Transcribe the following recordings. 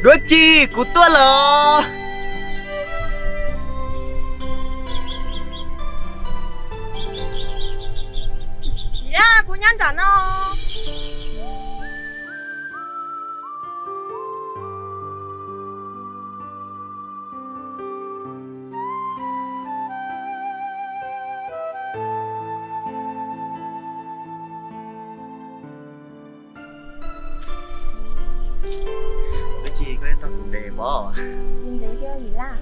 Duab Ci, kuv tuaj los. Yam, kuv nyob nram no. Duab Ci, koj yuav tau kuv ntev pov? Ntev thiab Yim Laj.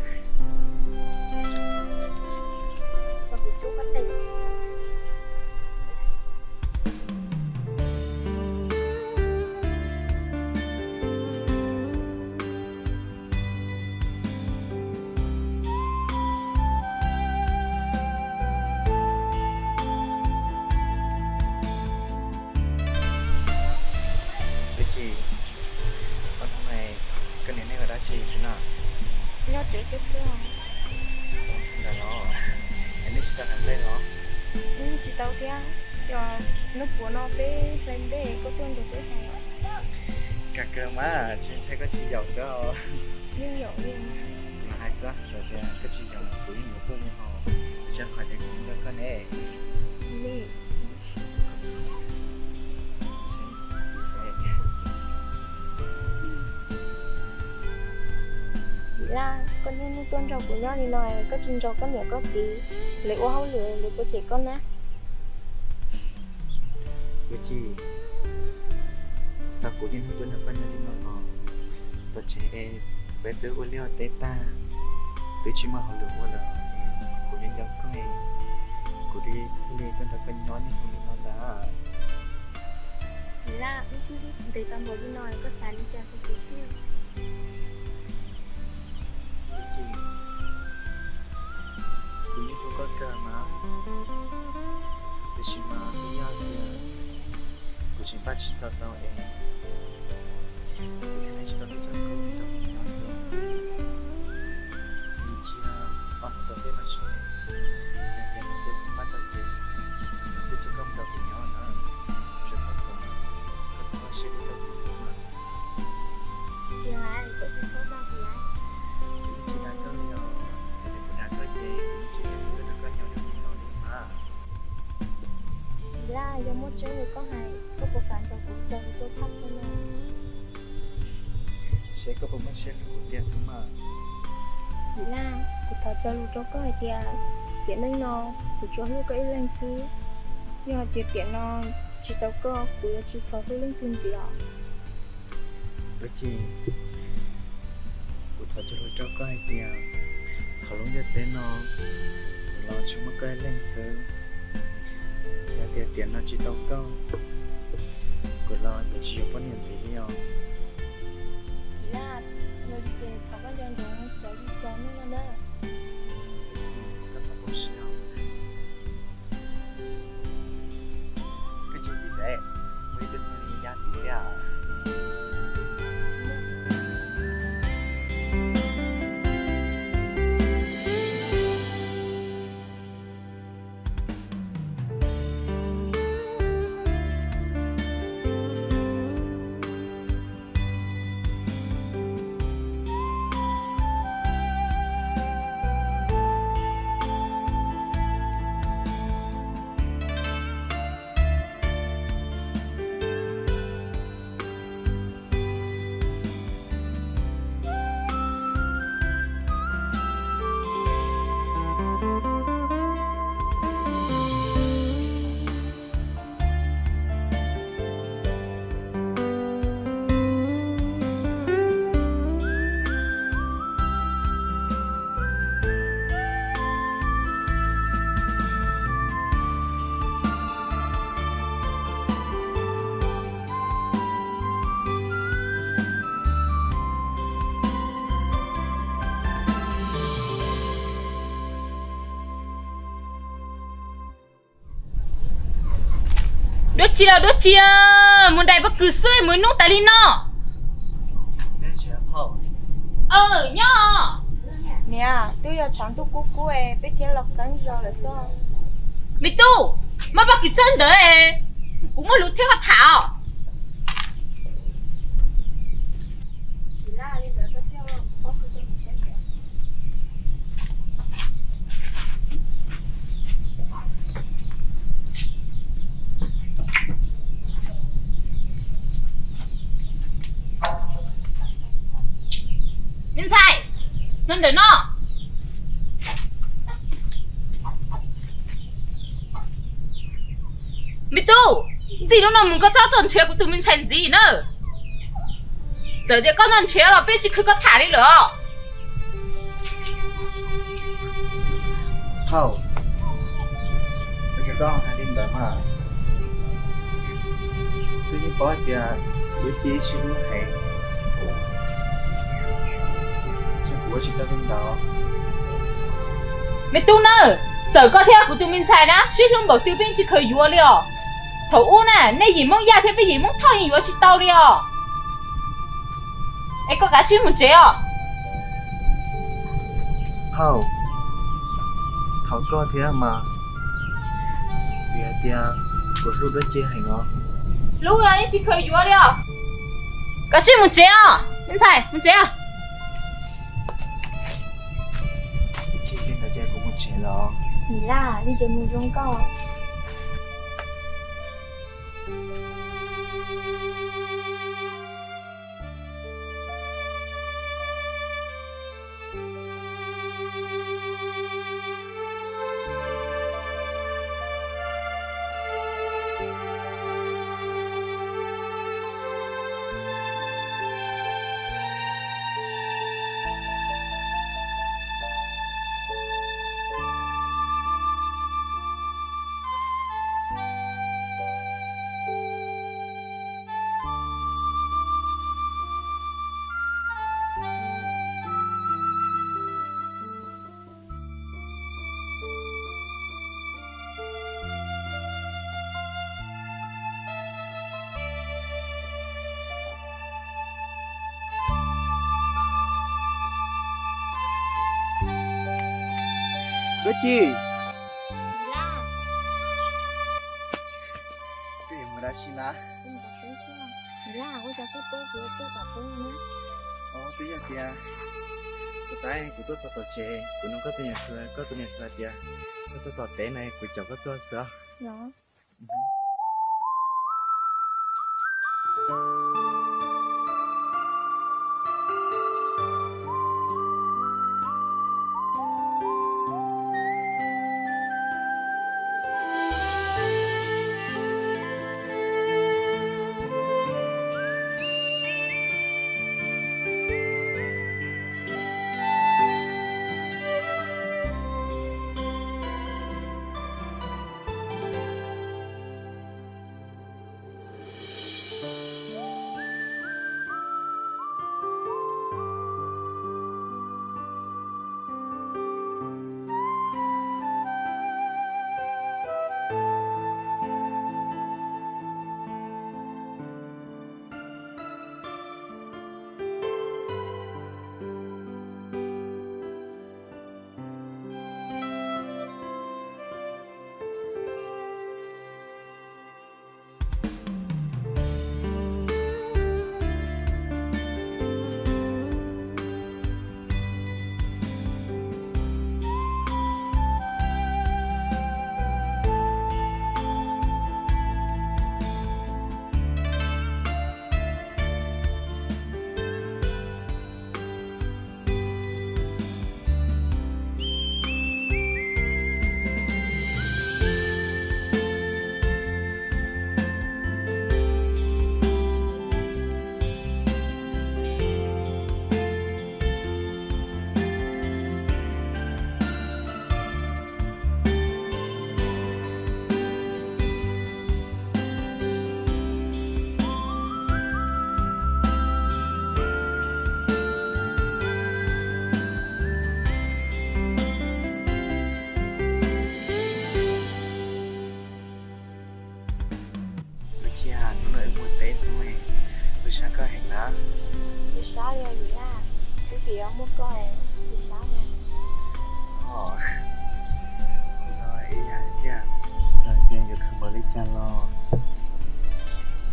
Duab Ci, hnub no koj niam nej ua dab tsi xwb na? Nyob tsev xwb. Ntawd los, nej tsis tau hais nplej los? Tsis tau thiab, yog hnub puav no peb hlais nplej koj tuaj nrog peb hais. Kawg mas, tsis ntshai koj tsis yaum xwb os. Yeej yaum li. Los hais xwb, txawm tias koj tsis yaum los kuv yeej yuav tuaj li hos, rau qhov tias kuv nco koj ne. Li. Yim Laj, koj niaj hnub tuaj nrog kuv nyob li no, koj tsis nrog koj niam koj txiv lawv ua hauj lwm, lawv puas cem koj na? Duab Ci, tau kuv niaj hnub tuaj nrog koj nyob li no los, tom tsev es peb twb ua liaj ua teb tag, twb tsis muaj hauj lwm ua lawm, kuv nco nco koj, kuv thiaj li tuaj nrog koj nyob niaj hnub li no ntag. Yim Laj, wb sib ntev tau npaum li no koj xav li cas rau kuv xwb? Duab Ci, kuv yeej hlub koj kawg mas, tiam sis mas twb yog tias kuv tseem npaj tsis tau tau es kuv thiaj li tsis tau tuaj nrog koj nyob xwb. Vim tias ob hnub tom ntej no tsis, yog tias kuv npaj tau ces kuv twb coj koj mus nrog kuv nyob na, tsuas thov kom koj txhob siab rau kuv xwb na. Yim Laj, koj tsis txhob dag kuv lawm. Kuv yeej tsis dag koj li os, yog tias kuv dag koj ces kuv yeej tsis dag koj, koj nyob li no li mas. Yim Laj, yog muaj tseeb li koj hais, koj puas kam nrog kuv tso lus rau phaj kho no? Seb koj puas muaj siab hlub kuv tiag xwb mas. Yim Laj, kuv thov tso lus rau koj hais tias tiam neej no kuv tsuas hlub koj ib leeg xwb. Yog hais tias tiam no tsis tau koj, kuv yuav tsis thov hlub leej twg ntxiv os. Duab Ci, kuv thov tso lus rau koj hais tias thaum lub ntiaj teb no kuv los tsuas muaj koj ib leeg xwb. Yog tias tiam no tsis tau koj, kuv los yuav tsis yuav poj niam ntxiv li os. Yim Laj, yog li ces thov koj nco ntsoov cov lus cog neeg no na. Koj txhob khuv xim os. Koj tsis txhob txhawj, muaj ib tug neeg yog yaj tim thiab. Duab Ci los Duab Ci, mus nraim pob kws xwb mus ib hnub tas li no. Nyob. Niam, twb yog tshav ntuj kub kub peb thiaj los qeeb zog lawm xwb. Me tub, muab pob kws txhawb ntawd, kuv muaj lus thiab koj tham os. Ntawm no, me tub, ntxij hnub no mus koj txhob tuaj nrhiav kuv tus me ntxhais ntxiv na. Txawm tias koj nrhiav los peb tsis khwv koj tham li lawm os. Thaum koj hais li ntawd mas twb yeej paub tias Lub Ci sib hlub heev, ces kuv ua tsis tau li ntawd. Me tub na, txawm koj thiab kuv tus me ntxhais na sib hlub npaum twg peb tsis kheev yuav li os. Thaum ub na nej yim Hmoob Yaj thiab peb yim Hmoob Thoj yeej yuav tsis tau li os. Es koj kav tsij mus tsev os. Thaum, thaum koj thiab mas vim hais tias kuv hlub Lub Ci heev os. Hlub los yeej tsis kheev yuav li os. Kav tsij mus tsev os me ntxhais, mus tsev os. Tsis li ntawd ces kuv mus tsev los. Nim laj li ces mus zoo koj. Lub Ci, koj yuav mus dab tsi na? Twb yog tias, tus tau kuv tuaj txog tom tsev, kuv nug koj tus niam hluas, koj tus niam hluas tias koj tuaj tom teb na, kuv caum koj tuaj xwb. Tus Ci, hnub no wb mus teb hnub, kuv sab koj heev na. Tsis sab li os Yim Laj, twb vim muaj koj, tsis sab li. Hnub no ib yam thiab, txawm tias yuav khwv npaum li cas los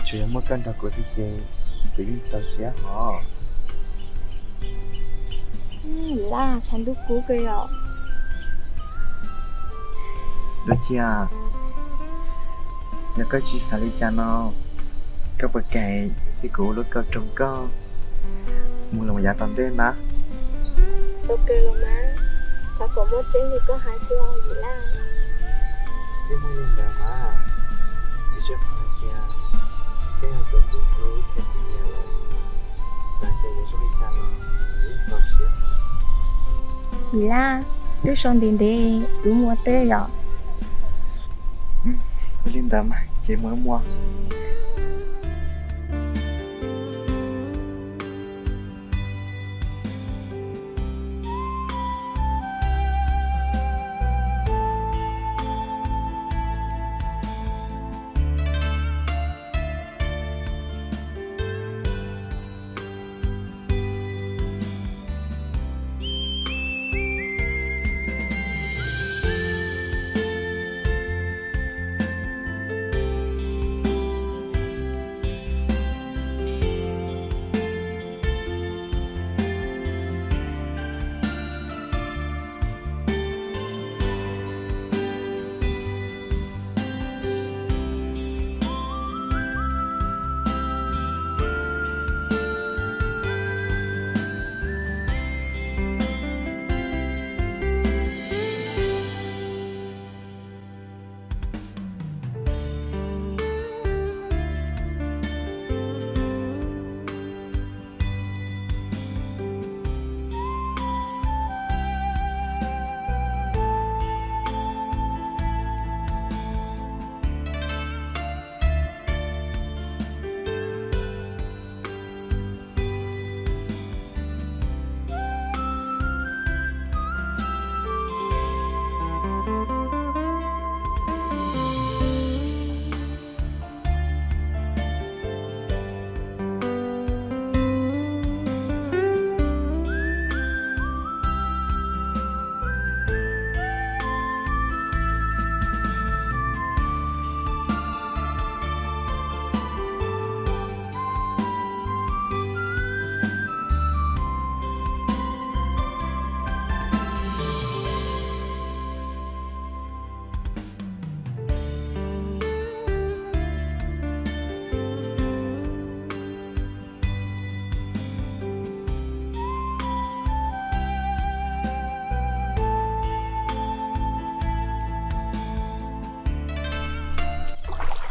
tsuas yog muaj koj nrog kuv xwb ces kuv yeej txaus siab hos. Yim Laj, tshav ntuj kub kawg yom. Lub Ci, yog koj tsis xav li cas no, koj puas kam cia kuv ua lub kauj roog koj mus los yav tom ntej na? Tau kawg los mas, thov kom muaj tseeb li koj hais xwb os Yim Laj. Twb muaj li ntawd mas, vim rau qhov tias koj yog tus kuv hlub thiab kuv nyiam lawm, txawm tias yuav zoo li cas los kuv yeej txaus siab. Yim Laj, twb sau ntev ntev kuv mus ua teb yom. Yog li ntawd mas ces mus ua.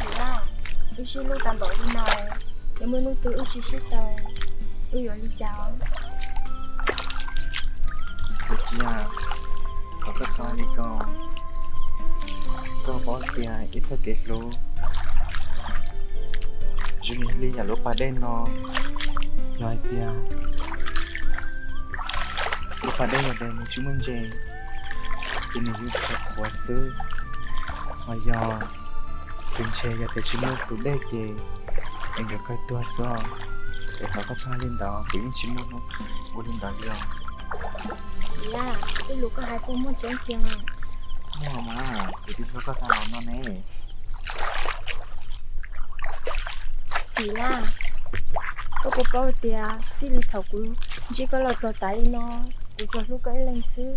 Yim Laj, wb sib hlub tau npaum li no, yog muaj hnub twg wb tsis sib tau, wb yuav li cas? Kuv cia, thov koj txhob li ko. Koj paub tias ib txoj kev hlub zoo li yam lub pas dej no, yog hais tias lub pas dej yog tias nws tsis muaj ntses ces nws yuav qhuav qhuav xwb, ho yog tus ntses yog tias tsis muaj tus dej ces es nkawd kawg tuag xwb os. Es thov koj txhob hais li ntawd, kuv yeej tsis muaj hnub ua li ntawd li os. Yim Laj, tej lus koj hais puas muaj tseeb tiag? Muaj mas, kuv twb hlob koj tag los no ne. Yim Laj, koj puas paub tias txij li thaum kuv ntsib koj los txog tav li no, kuv tsuas hlub koj ib leeg xwb.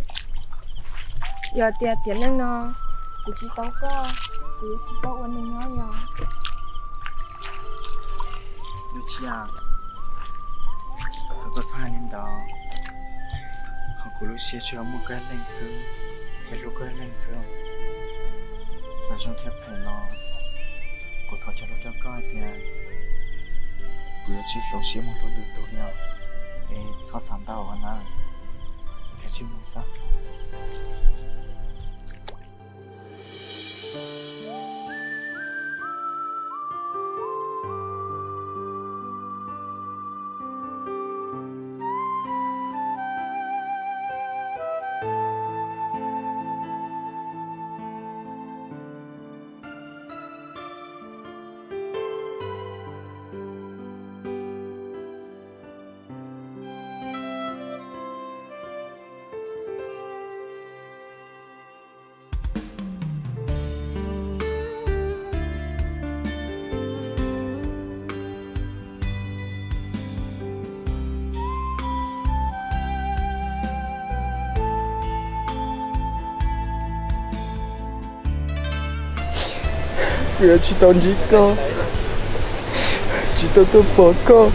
Yog tias tiam neej no kuv tsis tau koj, kuv yuav tsis paub ua neeg nyob li. Yim Laj, thov koj txhob hais li ntawd, ho kuv lub siab tsuas muaj koj ib leeg xwb, thiab hlub koj ib leeg xwb. Txawm zoo thiab phem los kuv thov cog lus rau koj hais tias kuv yuav tsis hloov siab mus hlub lwm tus li os, es txhob xav ntau na, kav tsij mus xwb. Kuv yuav tsis tau ntsib koj, tsis tau tuaj pom koj.